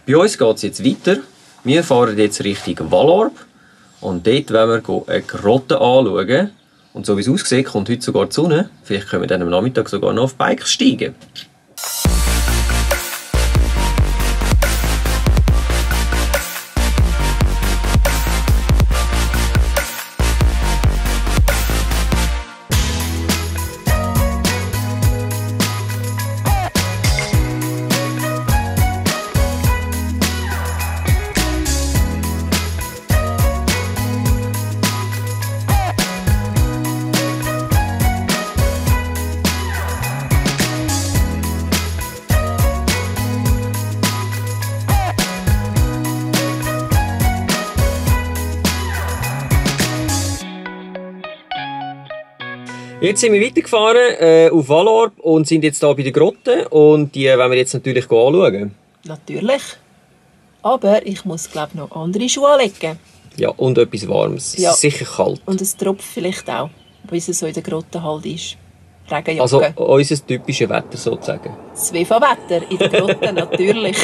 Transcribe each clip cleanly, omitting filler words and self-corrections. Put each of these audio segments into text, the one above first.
Bei uns geht es jetzt weiter. Wir fahren jetzt Richtung Valorb. Und dort wollen wir eine Grotte anschauen. Und so wie es aussieht, kommt heute sogar die Sonne. Vielleicht können wir dann am Nachmittag sogar noch auf Bikes steigen. Jetzt sind wir weitergefahren auf Valorb und sind jetzt hier bei der Grotte und die wollen wir jetzt natürlich anschauen. Natürlich. Aber ich muss, glaube ich, noch andere Schuhe anlegen. Ja, und etwas Warmes. Ja. Es ist sicher kalt. Und es tropft vielleicht auch, weil es so in der Grotte halt ist. Regenjacke. Also unser typisches Wetter sozusagen. Das WV-Wetter in der Grotte, natürlich.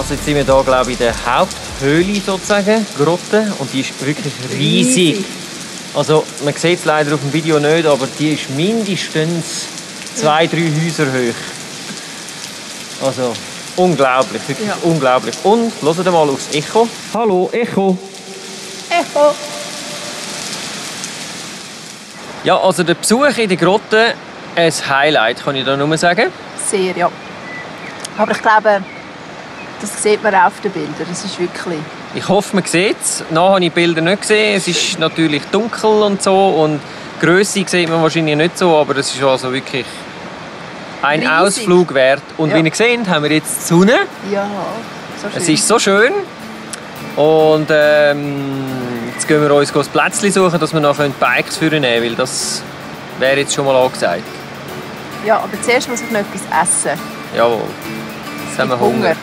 Also jetzt sind wir hier, glaube ich, in der Haupthöhle sozusagen, Grotte, und die ist wirklich riesig. Also man sieht es leider auf dem Video nicht, aber die ist mindestens 2, 3 Häuser hoch. Also unglaublich, wirklich unglaublich. Und hört mal aufs Echo. Hallo, Echo. Echo. Ja, also der Besuch in der Grotte, ein Highlight, kann ich da nur sagen. Sehr, ja. Aber ich glaube, das sieht man auch auf den Bildern. Das ist wirklich... Ich hoffe, man sieht es. Noch habe ich die Bilder nicht gesehen. Es ist natürlich dunkel und so. Und die Grösse sieht man wahrscheinlich nicht so. Aber es ist also wirklich ein riesig. Ausflug wert. Und wie ihr seht, haben wir jetzt die Sonne. Ja, so schön. Es ist so schön. Und jetzt gehen wir uns ein Plätzchen suchen, dass wir noch Bikes führen können. Weil das wäre jetzt schon mal angesagt. Ja, aber zuerst muss ich noch etwas essen. Jawohl. Jetzt haben wir Hunger.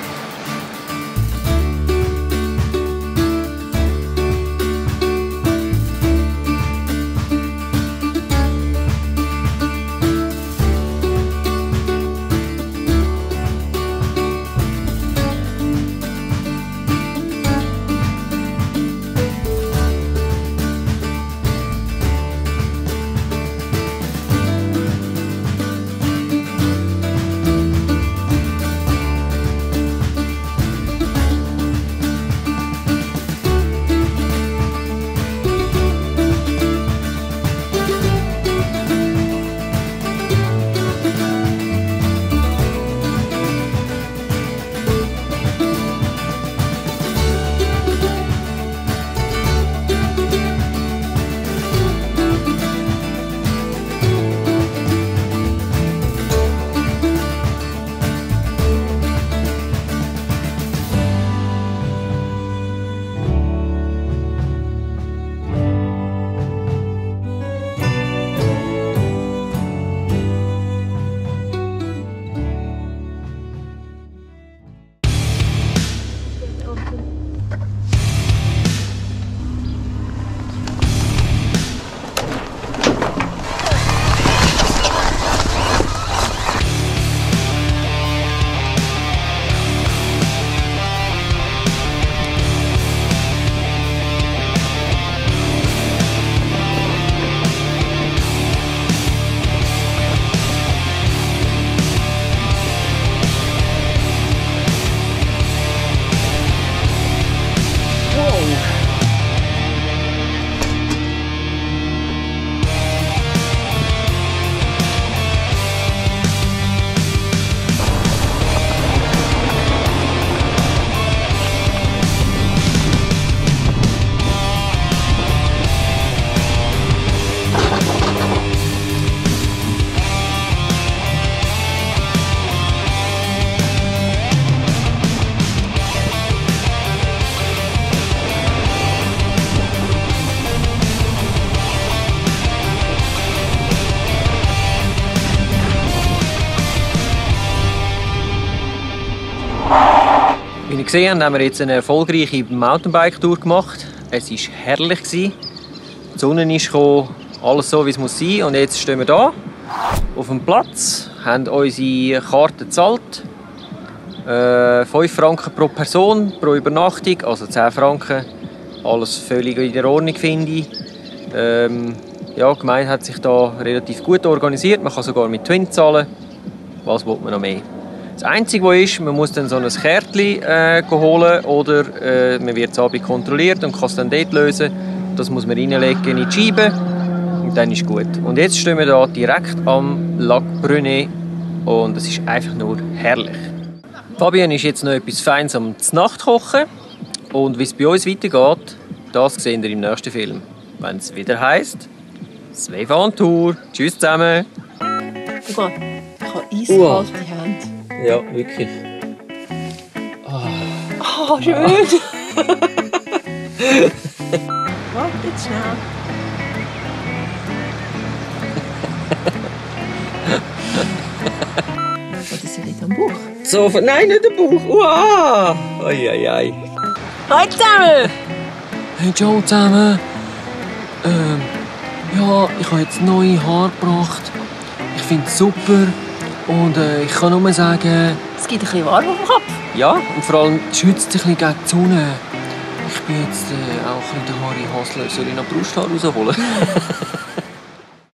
Wie ihr gesehen habt, haben wir jetzt eine erfolgreiche Mountainbike-Tour gemacht. Es war herrlich. Die Sonne ist gekommen, alles so, wie es muss sein. Und jetzt stehen wir hier auf dem Platz, haben unsere Karte gezahlt. 5 Franken pro Person, pro Übernachtung, also 10 Franken. Alles völlig in der Ordnung, finde ich. Ja, die Gemeinde hat sich da relativ gut organisiert. Man kann sogar mit Twin zahlen. Was will man noch mehr? Das Einzige, was ist, man muss dann so ein Kärtchen holen oder man wird es abends kontrolliert und kann es dann dort lösen. Das muss man reinlegen in die Scheibe und dann ist gut. Und jetzt stehen wir hier direkt am Lac Brunet und es ist einfach nur herrlich. Fabian ist jetzt noch etwas Feines am Nachtkochen und wie es bei uns weitergeht, das seht ihr im nächsten Film. Wenn es wieder heisst, Svev on Tour. Tschüss zusammen. Ich habe eiskalte Hände. Ja, wirklich. Oh, schön. Warte jetzt schnell. Das ist ja nicht am Bauch. So, nein, nicht der Bauch. Uah. Oi, oi, oi. Hallo zusammen! Hey, ciao zusammen. Ja, ich habe jetzt neue Haare gebracht. Ich finde es super. Und ich kann nur sagen... Es gibt ein bisschen warm auf dem Kopf. Ja, und vor allem schützt sich ein bisschen gegen die Sonne. Ich bin jetzt auch ein bisschen der Harry Hassler. Soll ich noch Brusthaar rausholen?